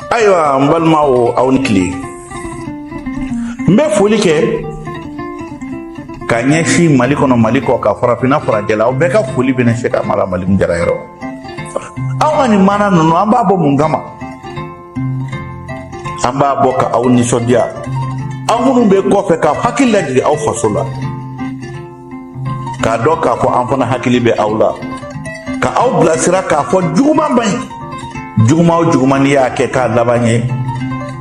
Ayiwa, n balimaw, aw ni tile. N bɛ foli kɛ ka ɲɛsin Mali kɔnɔ, Mali kɔ kan, farafinna, farajɛla, aw bɛɛ ka foli bɛ ne se ka mara Mali Jara yɔrɔ. Aw ka nin maana ninnu, an b'a bɔ mun kama? An b'a bɔ ka aw nisɔndiya, aw minnu bɛ kɔfɛ, ka hakili lajigin aw faso la, k'a dɔn k'a fɔ an fana hakili bɛ aw la, ka aw bilasira k'a fɔ juguman man ɲi. Juguman o juguman, n'i y'a kɛ, k'a laban ye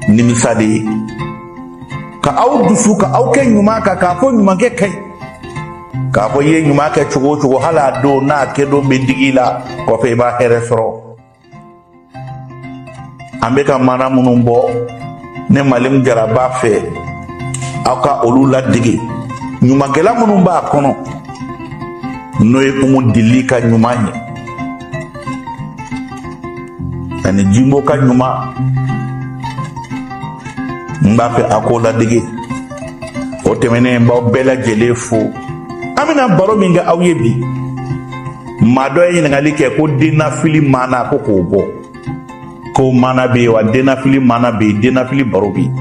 nimisa de ye. Ka aw dusu, ka aw kɛ ɲuman kan, k'a fɔ ɲumankɛ ka ɲi, k'a fɔ i ye ɲuman kɛ cogo o cogo, hali a don n'a kɛ don bɛ digi i la, kɔfɛ i b'a hɛrɛ sɔrɔ. An bɛ ka maana minnu bɔ ne Malimu Jara b'a fɛ aw ka olu ladege. Ɲumankɛla minnu b'a kɔnɔ, n'o ye Umu Dili ka ɲuman ye ani Jimbo ka ɲuman, n b'a fɛ a k'o ladege. O tɛmɛnen, n b'aw bɛɛ lajɛlen fo. An bɛna baro min kɛ aw ye bi, maa dɔ ye ɲininkali kɛ ko dennafili maana, ko k'o bɔ, ko maana bɛ yen wa? Dennafili maana bɛ yen, dennafili baro bɛ yen.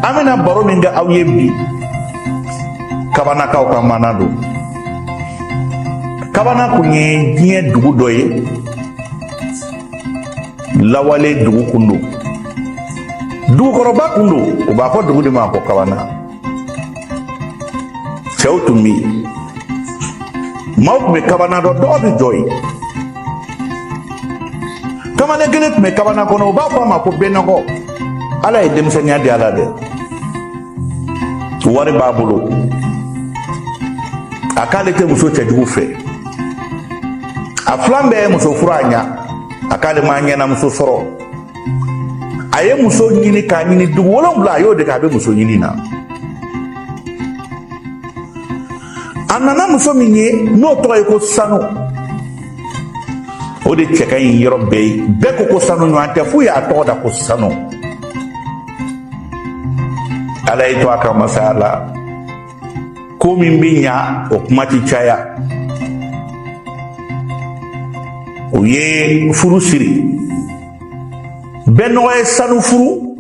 An bɛna baro min kɛ aw ye bi, Kabanakaw ka maana don. Kabana kun ye diɲɛ dugu dɔ ye, lawale dugu kun don, dugukɔrɔba kun don. U b'a fɔ dugu de ma ko Kabana. Cɛw tun bɛ yen, maaw tun bɛ Kabana dɔn, dɔgɔ bɛ jɔ yen. Kamalen kelen tun bɛ Kabana kɔnɔ, u b'a fɔ a ma ko Bɛnɔgɔ. Ala ye denmisɛnninya di a la dɛ, wari b'a bolo. A k'ale tɛ muso cɛjugu fɛ. A filan bɛɛ ye muso furu, a ɲa. A k'ale ma ɲɛna muso sɔrɔ. A ye muso ɲini k'a ɲini dugu 7, a y'o de kɛ, a bɛ muso ɲini na. A nana muso min ye, n'o tɔgɔ ye ko Sanu, o de cɛ ka ɲi yɔrɔ bɛɛ ye. Bɛɛ ko ko Sanu ɲɔgɔn tɛ, f'u y'a tɔgɔ da ko Sanu. Ala y'i to a ka masaya la, ko min bɛ ɲa, o kuma ti caya. U ye furu siri. Bɛnɔgɔ ye Sanu furu.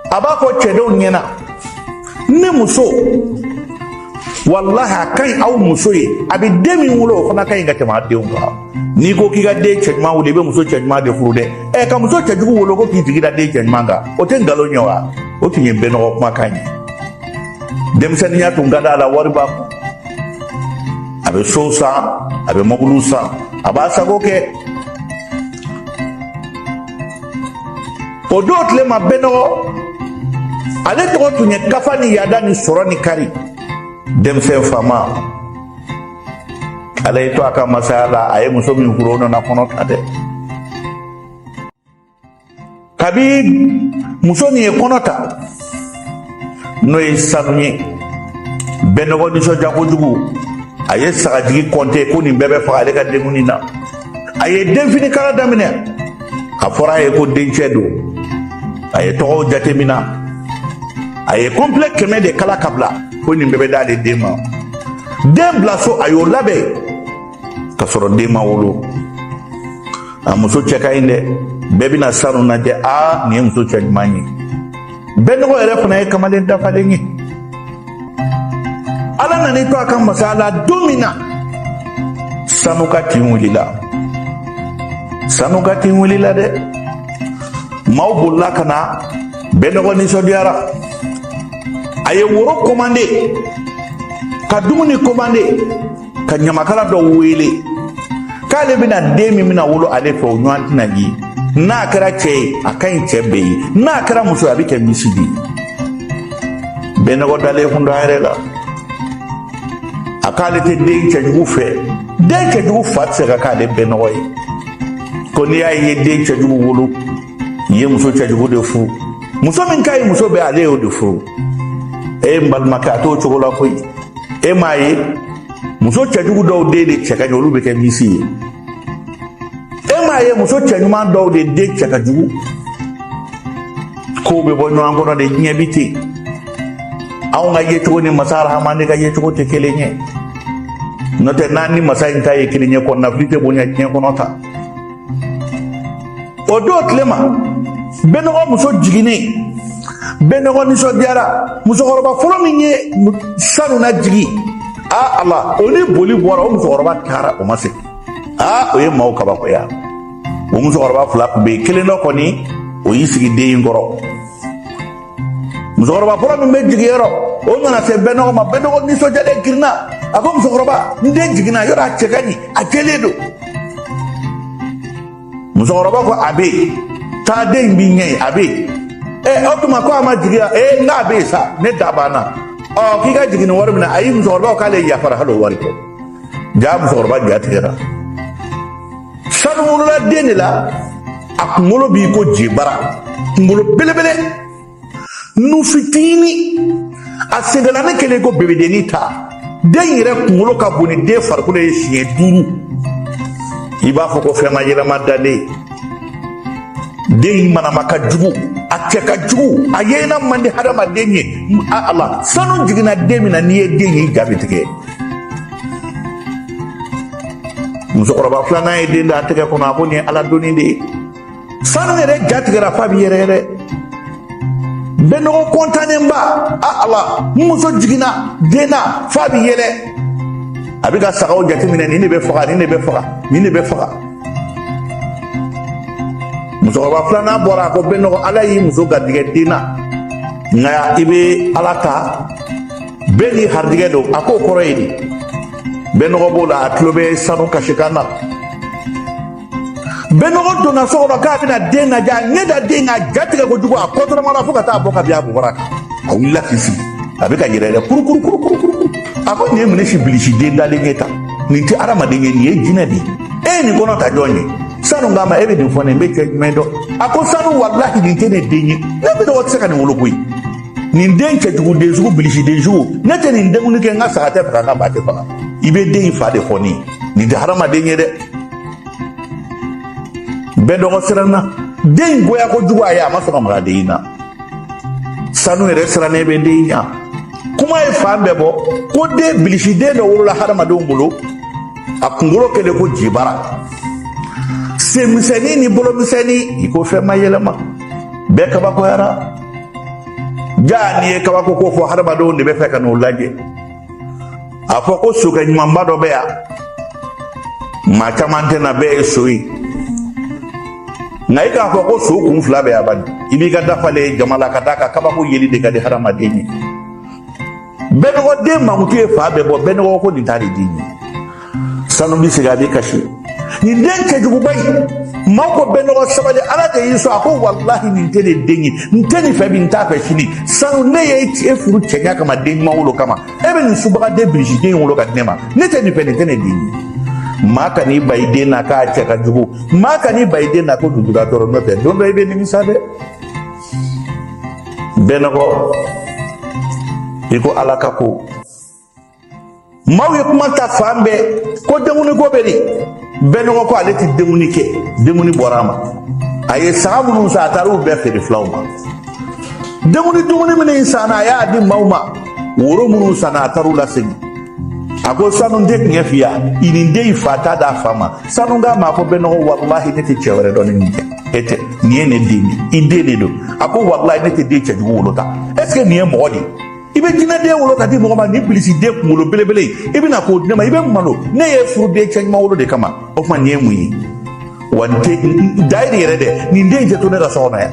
A b'a fɔ cɛdenw ɲɛna: ne muso, walahi, a ka ɲi aw muso ye. A bɛ den min wolo, o fana ka ɲi ka tɛmɛ a denw kan. N'i ko k'i ka den cɛɲuman wolo, i bɛ muso cɛɲuman de furu dɛ. Ɛ, ka muso cɛjugu wolo ko k'i jigi da den cɛɲuman kan, o tɛ nkalon ye wa? O tun ye Bɛnɔgɔ kumakan ye. Denmisɛnninya tun ka d'a la, wari b'a kun, a bɛ sow san, a bɛ mɔbiliw san, a b'a sago kɛ. O don tile ma, Bɛnɔgɔ ale tɔgɔ tun ye kafa ni yaada ni sɔrɔ ni kari, denmisɛn faama. Ala y'i to a ka masaya la, a ye muso min furu, o nana kɔnɔ ta dɛ. Kabi muso nin ye kɔnɔ ta, n'o ye Sanu ye, Bɛnɔgɔ nisɔndiya kojugu. A ye sagajigi kɔnte ko nin bɛɛ bɛ faga ale ka denkundi na. A ye denfini kala daminɛ. A fɔra a ye ko dencɛ don. A ye tɔgɔw jateminɛ, a ye kɔnpilɛ 100 de kala ka bila ko nin bɛɛ bɛ d'ale den ma. Den bila so, a y'o labɛn ka sɔrɔ den ma wolo. A muso cɛ ka ɲi dɛ, bɛɛ bɛna Sanu lajɛ. Aa, nin ye muso cɛ ɲuman ye. Bɛnɔgɔ yɛrɛ fana ye kamalen dafalen ye. Ala nan'i to a ka masaya la don min na, Sanu ka tin wulila. Sanu ka tin wulila dɛ, maaw bolila ka na. Bɛnɔgɔ nisɔndiyara. A ye woro kɔmande, ka dumuni kɔmande, ka ɲamakala dɔ wele k'ale bɛna den min bɛna wolo ale fɛ, o ɲɔgɔn tɛna ye. N'a kɛra cɛ ye, a ka ɲi cɛ bɛɛ ye. N'a kɛra muso ye, a bɛ kɛ misi de ye. Bɛnɔgɔ dalen kun don a yɛrɛ la, a k'ale tɛ den cɛjugu fɛ. Den cɛjugu fa tɛ se ka k'ale Bɛnɔgɔ ye. Ko n'i y'a ye den cɛjugu wolo, i ye muso cɛjugu de furu. Muso min ka ɲi muso bɛɛ, ale y'o de furu. E n balimakɛ, a t'o cogo la koyi. E m'a ye, muso cɛjugu dɔw den de cɛ ka ɲi, olu bɛ kɛ misi ye. E m'a ye, muso cɛɲuman dɔw de den cɛ ka jugu. Kow bɛ bɔ ɲɔgɔn kɔnɔ de, diɲɛ bi ten. Anw ka yecogo ni masa Arahamani ka yecogo tɛ kelen ye. N'o tɛ, n'an ni masa in ta ye kelen ye, kɔnɔnafili tɛ bonya diɲɛ kɔnɔ ta. O don tile ma, Bɛnɔgɔ muso jiginnen, Bɛnɔgɔ nisɔndiyara. Musokɔrɔba fɔlɔ min ye sanu lajigi, aa Ala, o ni boli bɔra. O musokɔrɔba taara, o ma segin. Aa, o ye maaw kabakoya. O musokɔrɔba fila tun bɛ yen, kelen dɔ kɔni, o y'i sigi den in kɔrɔ. Musokɔrɔba fɔlɔ min bɛ jigin yɔrɔ, o nana se Bɛnɔgɔ ma. Bɛnɔgɔ nisɔndiyalen girinna, a ko: "Musokɔrɔba, n den jiginna yɔrɔ, a cɛ ka ɲi, a jɛlen don." Musokɔrɔba ko: "A bɛ yen, taa, den in b'i ɲɛ yen, a bɛ yen." Ɛ, o tuma ko a ma jigin wa? Ee, n k'a bɛ yen sa, ne da banna. Ɔ, k'i ka jigin ni wari minɛ. Ayi, musokɔrɔba ko k'ale yafara hali o wari kɔ. Ja, musokɔrɔba ja tigɛra. Sanu wolola den de la, a kunkolo b'i ko jebara, kunkolo belebele, nu fitinin, a sengalani kelen ko bebedennin ta. Den yɛrɛ kunkolo ka bon ni den farikolo ye siɲɛ 5, i b'a fɔ ko fɛn ma yɛlɛma dalen. Den in manama ka jugu, a cɛ ka jugu, a yeena man di hadamaden ye. A Ala, sanu jiginna den min na, n'i ye den ye, i ja bɛ tigɛ. Musokɔrɔba filanan ye den da a tɛgɛ kɔnɔ, a ko: "Nin ye Ala doni de ye." Sanu yɛrɛ ja tigɛra f'a bɛ yɛrɛ yɛrɛ. Bɛnɔgɔ kɔntannenba, a Ala, n muso jiginna den na f'a bɛ yɛlɛ. A bɛ ka sagaw jateminɛ, nin de bɛ faga, nin de bɛ faga, nin de bɛ faga. Musokɔrɔba filanan bɔra, a ko: "Bɛnɔgɔ, Ala y'i muso garijɛgɛ den na, nka i bɛ Ala ta, bɛɛ n'i harijɛgɛ don." A k'o kɔrɔ ye di? Bɛnɔgɔ b'o la, a tulo bɛ sanu kasikan na. Bɛnɔgɔ donna so kɔnɔ k'a bɛna den lajɛ, a ɲɛ da den kan, a ja tigɛ kojugu, a kɔtɔrɔmara fo ka taa bɔ ka bin a bobara kan. A wulila k'i sigi, a bɛ ka yɛrɛ yɛrɛ kuru kuru kuru kuru kuru. A ko: "Nin ye mun ne si bilisi den dalen ye tan? Nin tɛ hadamaden ye, nin ye jinɛ de ye. E ye nin kɔnɔ ta jɔn ye?" Sanu k'a ma: "E bɛ nin fɔ ne, n bɛ cɛ jumɛn dɔn?" A ko: "Sanu, walahi, nin tɛ ne den ye. Ne bɛ tɔgɔ tɛ se ka nin wolo koyi. Nin den cɛjugu den sugu, bilisi den sugu, ne tɛ nin denkuni kɛ. N ka saga tɛ faga, n ka ba tɛ faga. I bɛ den in fa de fɔ ne ye. Nin tɛ hadamaden ye dɛ." Bɛnɔgɔ siranna den in goya kojugu, a ye a ma sɔn ka maga den in na. Sanu yɛrɛ sirannen bɛ den in ɲɛ. Kuma ye fan bɛɛ bɔ ko den bilisi den dɔ wolola hadamadenw bolo, a kunkolo kɛlen ko jibara, sen misɛnnin ni bolo misɛnnin, i ko fɛn ma yɛlɛma. Bɛɛ kabakoyara. Ja, n'i ye kabako ko fɔ, hadamadenw de bɛ fɛ ka n'o lajɛ. A fɔ ko sokɛ ɲumanba dɔ bɛ yan, maa caman tɛ na, bɛɛ ye so ye. Nka i k'a fɔ ko so kun fila bɛ yan bani, i b'i ka dafalen jama la ka d'a kan kabako yeli de ka di hadamaden ye. Bɛnɔgɔ den mankutu ye fa bɛɛ bɔ. Bɛnɔgɔ ko nin t'a de den ye. Sanu bɛ segin, a bɛ kasi, nin den cɛjuguba in. Maaw ko: "Bɛnɔgɔ, sabali, Ala de y'i sɔn." A ko: "Walahi, nin tɛ ne den ye, n tɛ nin fɛ bi, n t'a fɛ sini. Sanu, ne ye e furu cɛɲa kama, den ɲuman wolo kama. E bɛ nin subagaden bilisiden wolo ka di ne ma. Ne tɛ nin fɛ, nin tɛ ne den ye." Maa kan'i ban i den na k'a cɛ ka jugu, maa kan'i ban i den na ko lujuratɔ. N'o tɛ, don dɔ i bɛ nimisa dɛ. Bɛnɔgɔ, i ko Ala ka ko. Maaw ye kuma ta fan bɛɛ ko denkuni ko bɛ di. Bɛnɔgɔ ko ale tɛ denkuni kɛ. Denkuni bɔra a ma. A ye saga minnu san, a taara u bɛɛ feere filaw ma. Denkuni dumuni minnu sanna, a y'a di maaw ma. Woro minnu sanna, a taara u lasegin. A ko: "Sanu, tɛ tiɲɛ f'i ye, i nin den in fa t'a d'a fa ma." Sanu k'a ma ko: "Bɛnɔgɔ, walahi, ne tɛ cɛ wɛrɛ dɔn ni nin tɛ. E tɛ, nin ye ne den ye, i den de don." A ko: "Walahi, ne tɛ den cɛjugu wolo ta. Est ce que nin ye mɔgɔ de ye? I bɛ jinɛden wolo ka di mɔgɔ ma, nin bilisi den kunkolo belebele, i bɛna k'o di ne ma, i bɛ malo. Ne ye furuden cɛ ɲuman wolo de kama. O tuma nin ye mun ye wa? Nin tɛ dayiri yɛrɛ dɛ, nin den in tɛ to ne ka so kɔnɔ yan."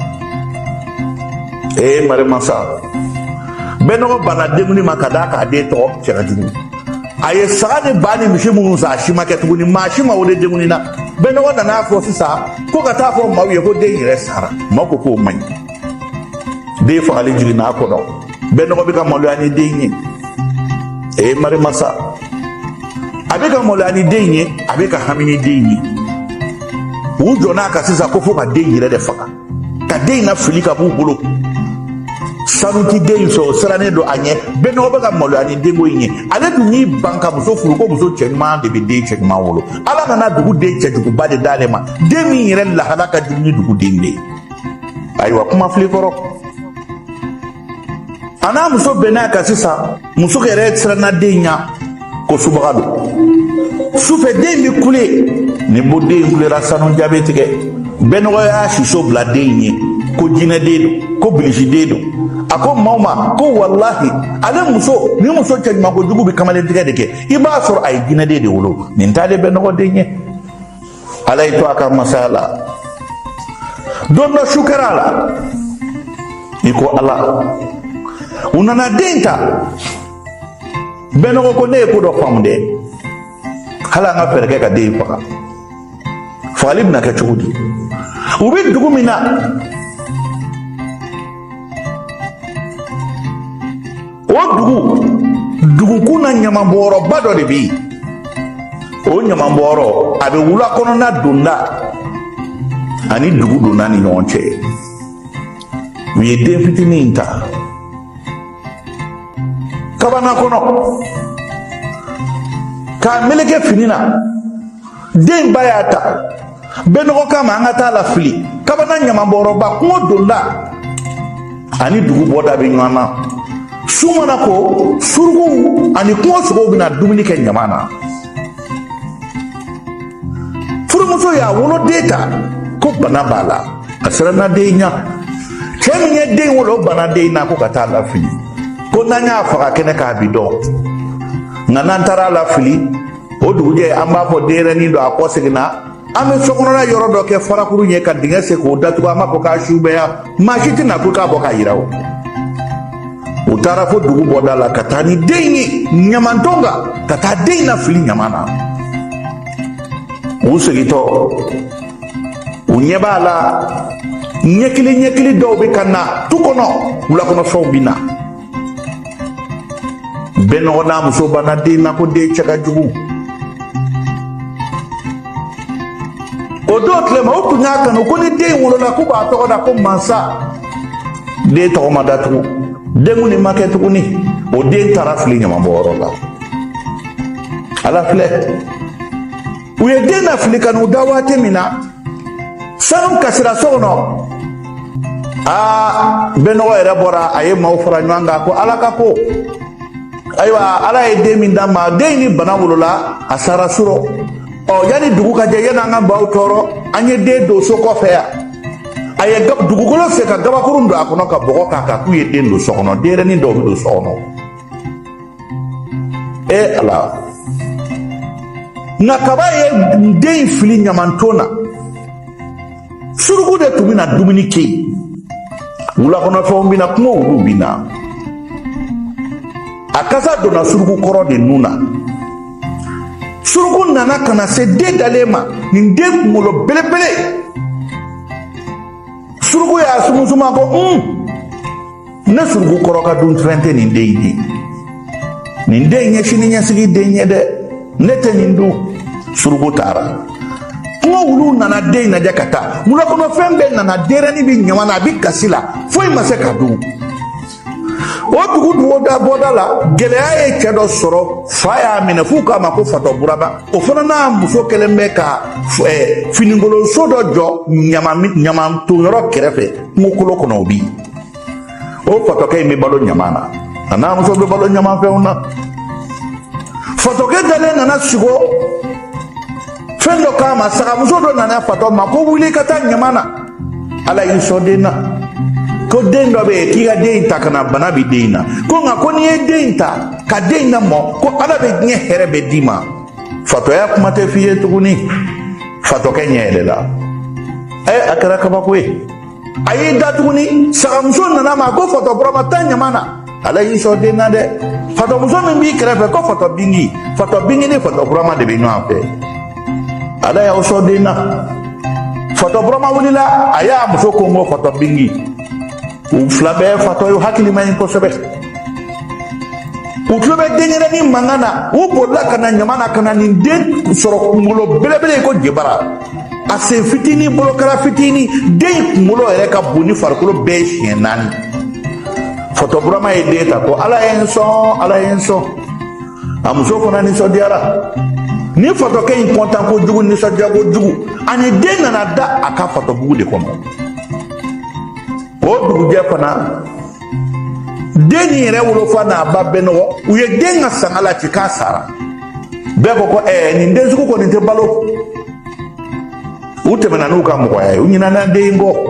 Ee, mari masa, Bɛnɔgɔ banna denkuni ma ka d'a k'a den tɔgɔ cɛ ka jugu. A ye saga ni ba ni misi minnu san, a si ma kɛ tuguni, maa si ma wele denkuni na. Bɛnɔgɔ nana fɔ sisan ko ka taa fɔ maaw ye ko den yɛrɛ sara. Maaw ko k'o man ɲi. Den fagali jiginna a kɔnɔ. Bɛnɔgɔ bɛ ka maloya ni den ye. Ee, mari masa, a bɛ ka maloya ni den ye, a bɛ ka hami ni den ye. U jɔn'a kan sisan ko fo ka den yɛrɛ de faga, ka den in lafili ka b'u bolo. Sanu ti den in fɛ, o sirannen don a ɲɛ. Bɛnɔgɔ bɛ ka maloya ni denko in ye. Ale dun y'i ban ka muso furu ko muso cɛɲuman de bɛ den cɛɲuman wolo. Ala nana dugu den cɛjuguba de d'ale ma, den min yɛrɛ lahala ka jugu ni dugu den de ye. Ayiwa, kuma fili kɔrɔ, a n'a muso bɛnna a kan sisan. Muso yɛrɛ siranna den ɲɛ ko subaga don. Sufɛ den bɛ kule, ni bo den kulera, sanu jaabi tigɛ. Bɛnɔgɔ y'a siso bila den in ye ko jinɛden don, ko bilisiden don. A ko maaw ma ko walahi, ale muso ni muso cɛɲuman kojugu bɛ kamalentigɛ de kɛ, i b'a sɔrɔ a ye jinɛden de wolo. Nin t'ale Bɛnɔgɔ den ye. Ala y'i to a ka masaya la, don dɔ su kɛra a la i ko Ala. U nana den ta. Bɛnɔgɔ ko ne ye ko dɔ faamu dɛ, hali an ka fɛɛrɛ kɛ ka den in faga. Fagali bɛna kɛ cogo di? U bɛ dugu min na, o dugu dugukun na, ɲamanbɔyɔrɔba dɔ de bɛ yen. O ɲamanbɔyɔrɔ, a bɛ wula kɔnɔna donda ani dugu donda ni ɲɔgɔn cɛ. U ye den fitinin in ta kabana kɔnɔ k'a meleke fini na. Den ba y'a ta Bɛnɔgɔ k'a ma an ka taa lafili kabana ɲamanbɔyɔrɔba kungo donda ani dugu bɔda bɛ ɲɔgɔn na. Su mana ko, surukuw ani kungo sogow bɛna dumuni kɛ ɲama na. Furumuso y'a woloden ta ko bana b'a la, a siranna den ɲa. Cɛ min ye den wolo, o banna den na ko ka taa lafili, ko n'an y'a faga kɛnɛ k'a bi dɔn, nka n'an taara lafili, o dugujɛ an b'a fɔ denyɛrɛnin don, a kɔ seginna. An bɛ sokɔnɔna yɔrɔ dɔ kɛ farakuru ye ka dingɛ sen k'o datugu. An b'a fɔ k'a su bɛ yan, maa si tɛna ko k'a bɔ k'a yira. O u taara fo dugu bɔda la ka taa ni den ye ɲamanton kan, ka taa den lafili ɲama na. U segintɔ, u ɲɛ b'a la ɲɛkili ɲɛkili dɔw bɛ ka na tu kɔnɔ, wulakɔnɔfɛnw bɛ na. Bɛnɔgɔ n'a muso banna den na ko den cɛ ka jugu. O don tilema, o tun y'a kanu ko ni den wolola, k'u b'a tɔgɔ da ko Mansa. Den tɔgɔ ma da tugun, denkundi ma kɛ tuguni. O den taara fili ɲamanbɔyɔrɔ la. Ala filɛ, u ye den lafili ka n'u da waati min na, sanu kasira so kɔnɔ. Aa, Bɛnɔgɔ yɛrɛ bɔra, a ye maaw fara ɲɔgɔn kan ko Ala ka ko. Ayiwa, Ala ye den min d'an ma, den ni bana wolola, a sara surɔ. Ɔ, yanni dugu ka jɛ, yanni an ka baw tɔɔrɔ, an ye den don so kɔfɛ yan. A ye dugukolo sen ka gabakurun don a kɔnɔ ka bɔgɔ k'a kan, k'u ye den don so kɔnɔ. Denyɛrɛnin dɔw bɛ don so kɔnɔ. E Ala, nka kaba ye den in fili ɲamanton na, suruku de tun bɛna dumuni kɛ yen, wulakɔnɔfɛnw bɛna, kungo wuluw bɛ na. A kasa donna suruku kɔrɔ de nun na. Suruku nana ka na se den dalen ma, nin den kunkolo belebele. Suruku y'a sumusuma ko un, ne suruku kɔrɔ ka dunfɛn tɛ nin den in ye. Nin den in ye sini ɲɛsigi den ye dɛ, ne tɛ nin dun. Suruku taara, kungo wuluw nana den in lajɛ ka taa, wulakɔnɔfɛn bɛɛ nana. Denyɛrɛnin bɛ ɲama na, a bɛ kasi la, foyi ma se ka dun. O dugu duguda bɔda la, gɛlɛya ye cɛ dɔ sɔrɔ, fa y'a minɛ f'u k'a ma ko Fatɔ Burama. O fana n'a muso kɛlen bɛ ka finikolonso dɔ jɔ ɲamantonyɔrɔ kɛrɛfɛ kungokolo kɔnɔ. O bi o fatɔkɛ in bɛ balo ɲama na, a n'a muso bɛ balo ɲamafɛnw na. Fatɔkɛ dalen nana sigo fɛn dɔ k'a ma. Sagamuso dɔ nana fatɔ ma ko wuli ka taa ɲama na, Ala y'i sɔn den na, ko den dɔ bɛ yen, k'i ka den in ta ka na, bana bɛ den in na, ko nka ko n'i ye den in ta ka den in lamɔ, ko Ala bɛ diɲɛ hɛrɛ bɛɛ d'i ma. Fatɔya kuma tɛ f'i ye tuguni. Fatɔkɛ ɲɛ yɛlɛla, ɛ, a kɛra kabako ye. A y'i da tuguni, sagamuso nana ma ko Fatɔ Burama, taa ɲama na, Ala y'i sɔn den na dɛ. Fatɔmuso min b'i kɛrɛfɛ ko Fatɔ Bingi, Fatɔ Bingi ni Fatɔ Burama de bɛ ɲɔgɔn fɛ, Ala y'aw sɔn den na. Fatɔ Burama wulila, a y'a muso kongo Fatɔ Bingi. U fila bɛɛ fatɔ ye, hakili man ɲi kosɛbɛ. U tulo bɛ denyɛrɛnin mankan na, u bolila ka na ɲama na ka na nin den sɔrɔ, kunkolo belebele ko jebara, a sen fitinin, bolokara fitinin. Den kunkolo yɛrɛ ka bon ni farikolo bɛɛ ye siɲɛ 4. Fatɔ Burama ye den ta ko Ala ye n sɔn, Ala ye n sɔn. A muso fana nisɔndiyara. Ni fatɔkɛ in kɔntan kojugu, nisɔndiya kojugu, ani den nana da a ka fatɔbugu de kɔnɔ. O dugujɛ fana, den nin yɛrɛ wolofa n'a ba Bɛnɔgɔ, u ye den ka sanga laci k'a sara. Bɛɛ ko ko nin den sugu kɔni tɛ balo. U tɛmɛna n'u ka mɔgɔya ye, u ɲinana den in kɔ.